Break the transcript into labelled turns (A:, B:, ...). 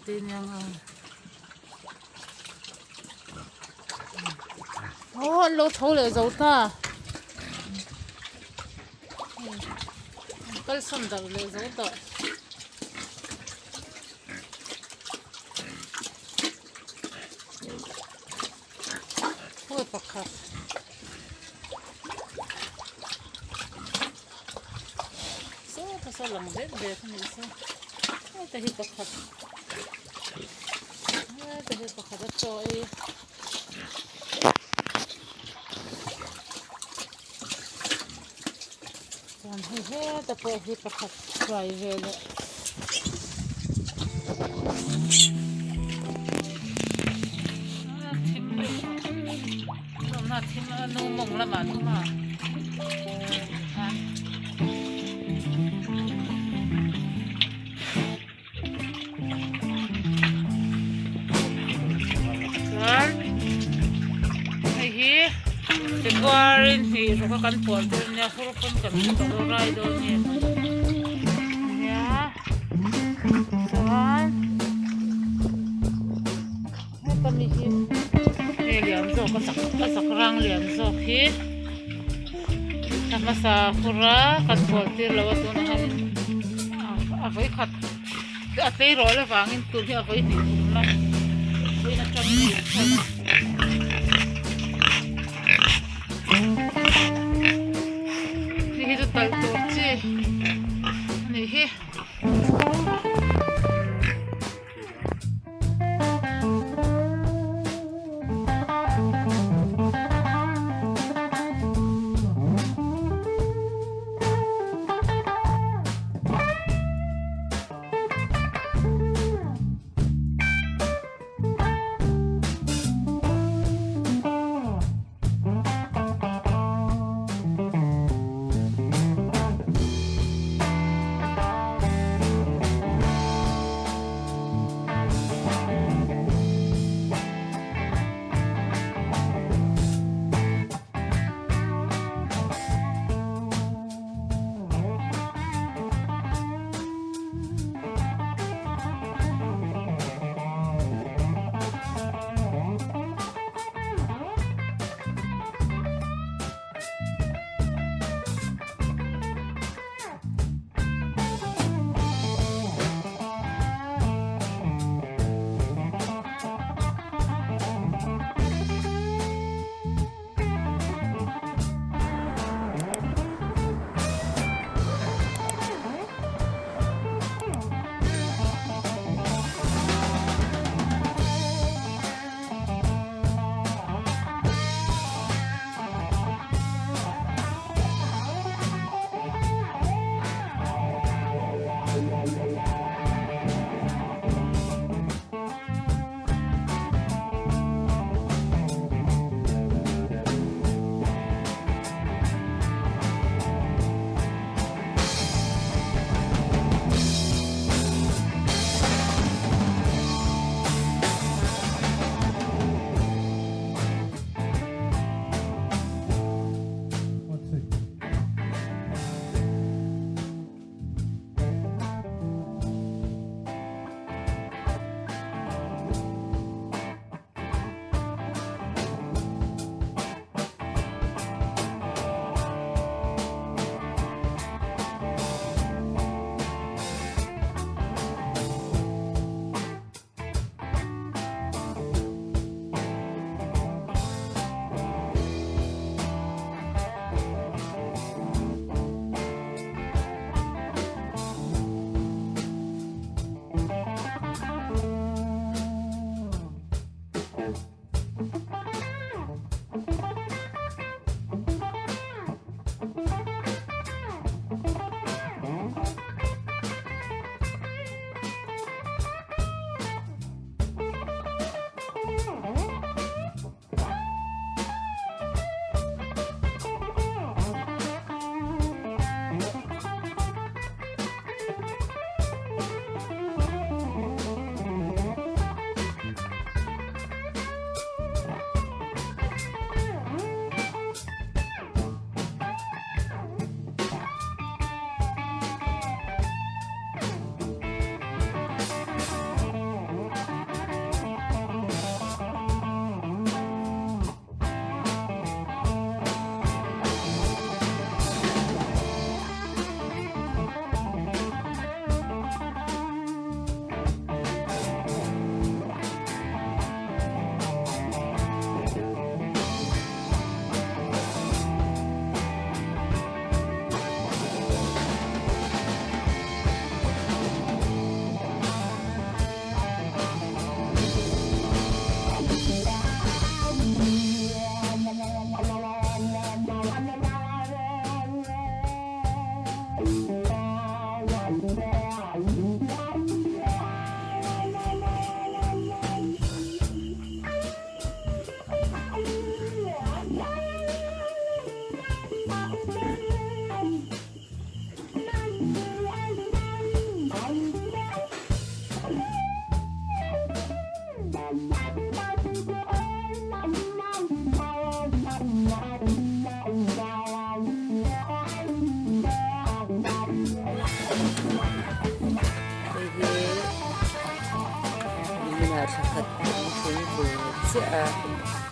A: te nia ang a aw an lo tho leh zo ta an kalsawn darh leh zo tawh. Khawi pakhat saw ta saw lang vek vek a nih saw heta hi pakhat heta hi pakhat a chaw ei chuan hei heta pawh hi pakhat hruai ve leh. Chuan hei hi February hnih rawk a kan puan tur ania hur pawn kan hmu tawh lo rai dawn nge nia chuan heta mi hi hei lian zawk a chak a chak rang lian zawk hi thla hmasa hura kan puan tir lo a tunah hianin a vawikhat. A tleirawl avangin tun hi a vawi hnih kum la vawiin atangin a inchhan a. Hei hi chu talh tur chi a nih hi.
B: chiah a.